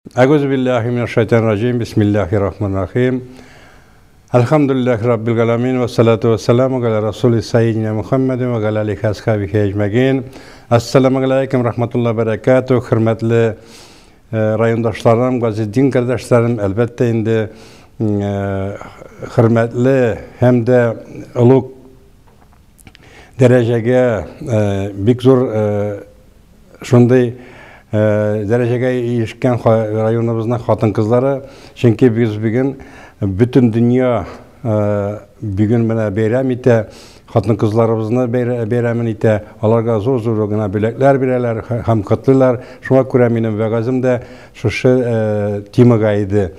Әгүзү билләһи минәш-шайтанир-раҗим. Бисмиллаһир-рахманир-рахим. Әлхәмдүлилләһи раббил галәмин вә салату вә саламу галә расули саййидина Мухаммадин вә галә алихи асхабихи әҗмәгин. Ассаламу алейкум рахматуллаһи бәрәкәтү. Хөрмәтле райондашларым, газиз дин кардәшләрем, әлбәттә инде хөрмәтле һәм дә олуг дәрәҗәгә бик зур шундый дәрәҗәгә ирешкән районыбызның хатын-кызлары, чөнки без бүген бөтен дөнья бүген менә бәйрәм итә, хатын-кызларыбызны бәйрәмен итә, аларга зур-зур гына бүләкләр бирәләр һәм котлыйлар. Шуңа күрә минем вәгазем дә шушы темага иде.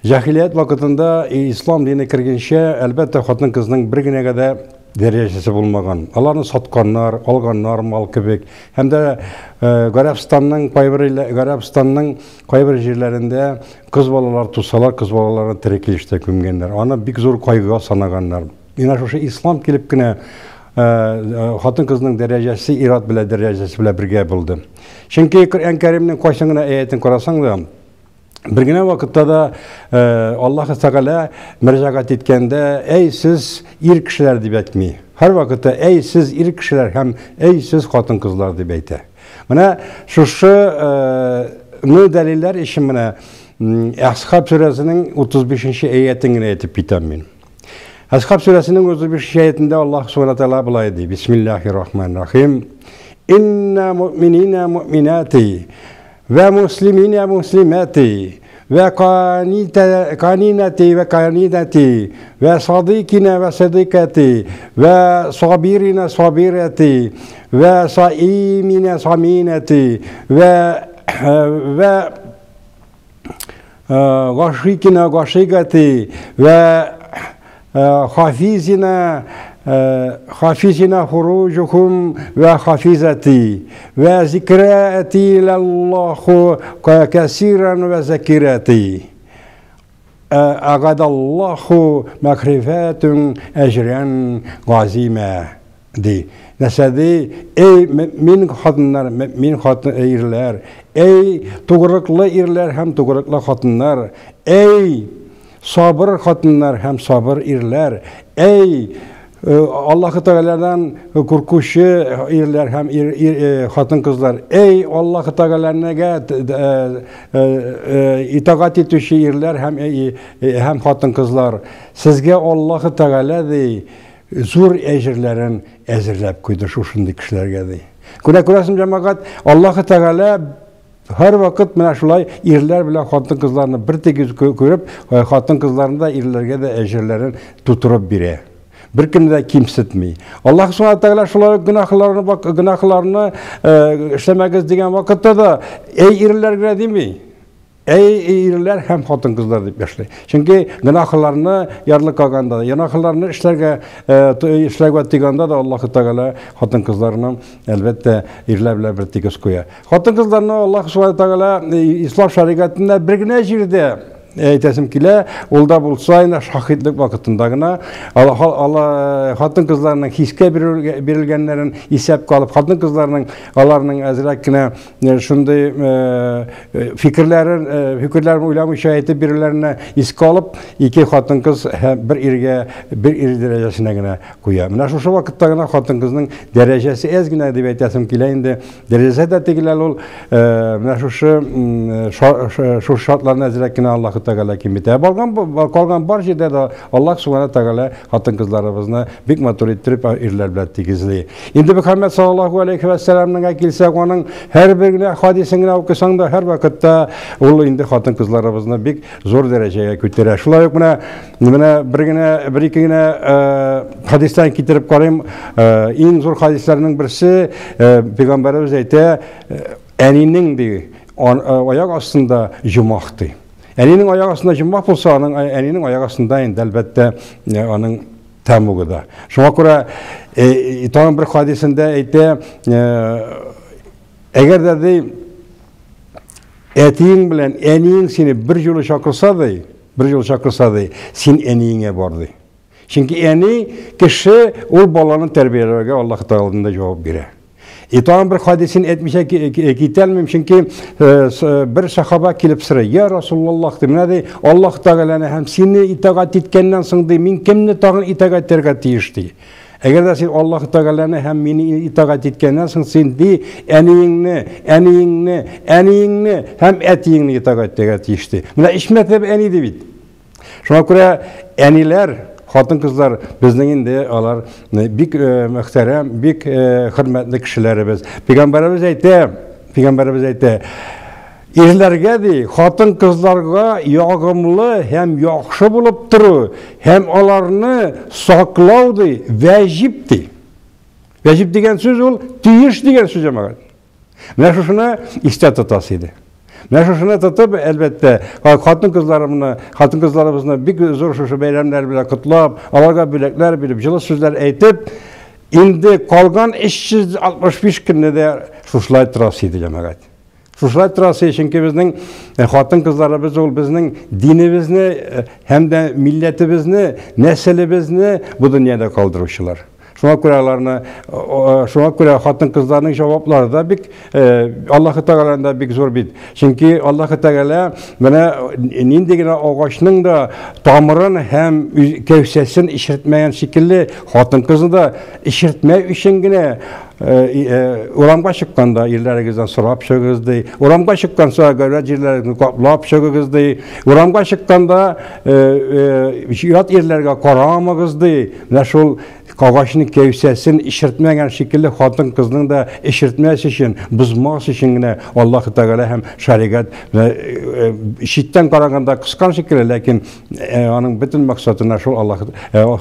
Җаһилият вакытында ислам дине кергәнчә, әлбәттә, хатын-кызның бер генәгә дә дәрәҗәсе булмаган. Аларны сатканнар, алганнар мал кебек. Һәм дә Гарәбстанның кайбер Гарәбстанның кайбер җирләрендә кыз балалар тусалар, кыз балаларны тере килештә күмгәннәр. Аны бик зур кайгыга санаганнар. Менә шушы ислам килеп кенә хатын-кызның дәрәҗәсе ир-ат белән дәрәҗәсе белән бергә булды. Чөнки Коръән Кәримнең кайсы гына аятен карасаң да, бер генә вакытта да Аллаһ Тәгалә мөрәҗәгать иткәндә, әй сез ир кешеләр дип әйтми. Һәр вакытта әй сез ир кешеләр һәм әй сез хатын-кызлар дип әйтә. Менә шушы ну дәлилләр өчен менә Әхзаб сүрәсенең 35-нче аятен генә әйтеп китәм мин. Әхзаб сүрәсенең 35-нче аятендә Аллаһ Субхана Тәгалә болай ди: Бисмиллаһир-рахманир-рахим. Инна муъминина муъминати вә муслимина муслимати вә канинати вә канинати вә садикина вә садикати вә сабирина сабирати вә саимина саминати вә вә гашикина гашигати вә хафизина хафизина хуруҗухум вә хафизати вә зикрати лаллаху кәсиран вә закирати агадаллаху мәгъфиратун әҗрән газима ди. Нәрсә ди? Эй мөмин хатыннар, мөмин хатын ирләр, эй тугрыклы ирләр һәм тугрыклы хатыннар, эй сабыр хатыннар һәм сабыр ирләр, эй Аллаһы Тәгаләдән куркучы ирләр һәм хатын-кызлар, эй Аллаһы Тәгаләнегә итагать итүче ирләр һәм һәм хатын-кызлар, сезгә Аллаһы Тәгалә ди зур әҗерләрен әзерләп куйды шушындый кешеләргә ди. Күрә күрәсең, җәмәгать, Аллаһы Тәгалә һәрвакыт менә шулай ирләр белән хатын-кызларны бер тигез күреп, хатын-кызларны да ирләргә дә әҗерләрен тутырып бирә. Беркемне дә кимсетми. Аллаһ Субхана Тәгалә шулай ук гөнаһларны гөнаһларны эшләмәгез дигән вакытта да эй ирләр генә дими. Әй ирләр һәм хатын-кызлар дип яшли. Чөнки гөнаһларны ярлыкаганда, гөнаһларны эшләргә эшләргә тигәндә дә Аллаһ Тәгалә хатын-кызларны әлбәттә ирләр белән бер тигез куя. Хатын-кызларны Аллаһ Субхана Тәгалә ислам шәригатендә бер генә җирдә әйтәсем килә, ул да булса инде шаһитлек вакытында гына хатын-кызларның хискә бирелгәннәрен исәпкә алып, хатын-кызларның аларның әзрәк кенә шундый фикерләрен фикерләрен уйламыйча әйтеп бирүләренә искә алып, ике хатын-кыз һәм бер иргә бер ир дәрәҗәсенә генә куя. Менә шушы вакытта гына хатын-кызның дәрәҗәсе әз генә дип әйтәсем килә инде. Дәрәҗәсе дә түгел әле ул, менә шушы шушы шартларны әзрәк кенә Аллаһы Тәгалә киметә. Барган калган бар җирдә дә Аллаһ Субхана Тәгалә хатын-кызларыбызны бик матур иттереп ирләр белән тигезли. Инде Мөхәммәд саллаллаһу алейхи вә сәламнеңә килсәк, аның һәрбер генә хадисен генә укысаң да, һәр вакытта ул инде хатын-кызларыбызны бик зур дәрәҗәгә күтәрә. Шулай ук менә менә бер генә бер ике генә хадистан китереп карыйм. Иң зур хадисләрнең берсе пәйгамбәребез әйтә, әнинең ди, аяк астында җомах ди. Әнинең аяк астында җомах булса, аның әнинең аяк астында инде әлбәттә аның тәмугы да. Шуңа күрә тагын бер хадисендә әйтә, әгәр дә ди әтиең белән әниең сине бер юлы чакырса ди, бер юлы чакырса ди, син әниеңә бар ди. Чөнки әни кеше ул баланы тәрбияләүгә Аллаһ Тәгалә алдында җавап бирә. И тагын бер хадисен әйтмичә китә алмыйм, чөнки бер сахаба килеп сорый: "Я Расулуллаһ, ди, менә ди, Аллаһ Тәгаләне һәм сине итагать иткәннән соң ди, мин кемне тагын итагать итәргә тиеш?" ди. Әгәр дә син Аллаһ Тәгаләне һәм мине итагать иткәннән соң, син ди, әниеңне, әниеңне, әниеңне һәм әтиеңне итагать итәргә тиеш ди. Менә өч мәртәбә әни ди бит. Шуңа күрә әниләр, хатын-кызлар безнең инде алар бик мөхтәрәм, бик хөрмәтле кешеләребез. Пәйгамбәребез әйтә, пәйгамбәребез әйтә, ирләргә ди, хатын-кызларга ягымлы һәм яхшы булып тору һәм аларны саклау ди, вәҗиб ди. Вәҗиб дигән сүз ул тиеш дигән сүз җәмәгать. Менә шушыны истә тотасы иде. Менә шушыны тотып, әлбәттә, хатын-кызларымны, хатын-кызларыбызны бик зур шушы бәйрәмнәр белән котлап, аларга бүләкләр биреп, җылы сүзләр әйтеп, инде калган 365 көнне дә шушылай торасы иде, җәмәгать. Шушылай торасы, чөнки безнең хатын-кызларыбыз ул безнең динебезне һәм дә милләтебезне, нәселебезне бу дөньяда калдыручылар. Шуңа күрә аларны, шуңа күрә хатын-кызларның җаваплары да бик Аллаһы Тәгаләнең дә бик зур бит. Чөнки Аллаһы Тәгалә менә нинди генә агачның да тамырын һәм кәүсәсен ишертмәгән шикелле, хатын-кызны да ишертмәү өчен генә урамга чыкканда ирләрегездән сорап чыгыгыз ди. Урамга чыкканча гаурәт җирләрегезне каплап чыгыгыз ди. Урамга чыкканда ят ирләргә карамагыз ди. Менә шул агачның кәүсәсен ишертмәгән шикелле хатын-кызның да ишертмәс өчен, бозмас өчен генә Аллаһ Тәгалә һәм шәригать читтән караганда кыскан шикелле, ләкин аның бөтен максатына шул Аллаһ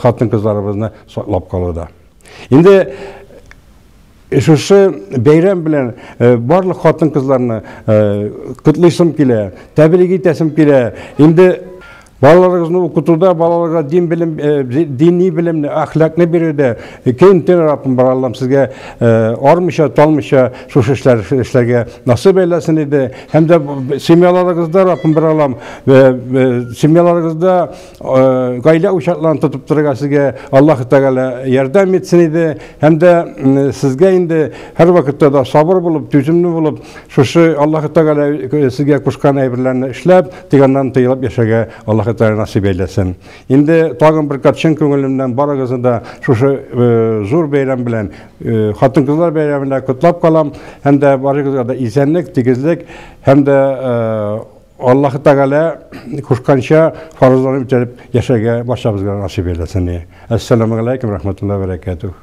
хатын-кызларыбызны саклап калуда. Инде шушы бәйрәм белән барлык хатын-кызларны котлыйсым килә, тәбрик итәсем килә. Инде балаларыгызны укытуда, балаларга дин белем, дини белемне, әхлакны бирүдә көн төн Раббым бар Аллам сезгә армыйча, талмыйча шушы эшләр эшләргә насыйп әйләсен иде. Һәм дә семьяларыгызда Раббым бар Аллам, семьяларыгызда гаилә учакларын тотып торырга сезгә Аллаһ Тәгалә ярдәм итсен иде. Һәм дә сезгә инде һәрвакытта да сабыр булып, түземле булып, шушы Аллаһ Тәгалә сезгә кушкан әйберләрне эшләп, тик аннан тыелып яшәргә Аллаһ Тәгалә насыйп әйләсен. Инде тагын бер кат чын күңелемнән барыгызны да шушы зур бәйрәм белән, хатын-кызлар бәйрәме белән котлап калам. Һәм дә барыгызга да исәнлек, тигезлек һәм дә Аллаһ Тәгалә кушканча фарызларын үтәп яшәргә барчабызга насыйп әйләсен. Әссәламу алейкум рахматуллаһи ва баракатуһ.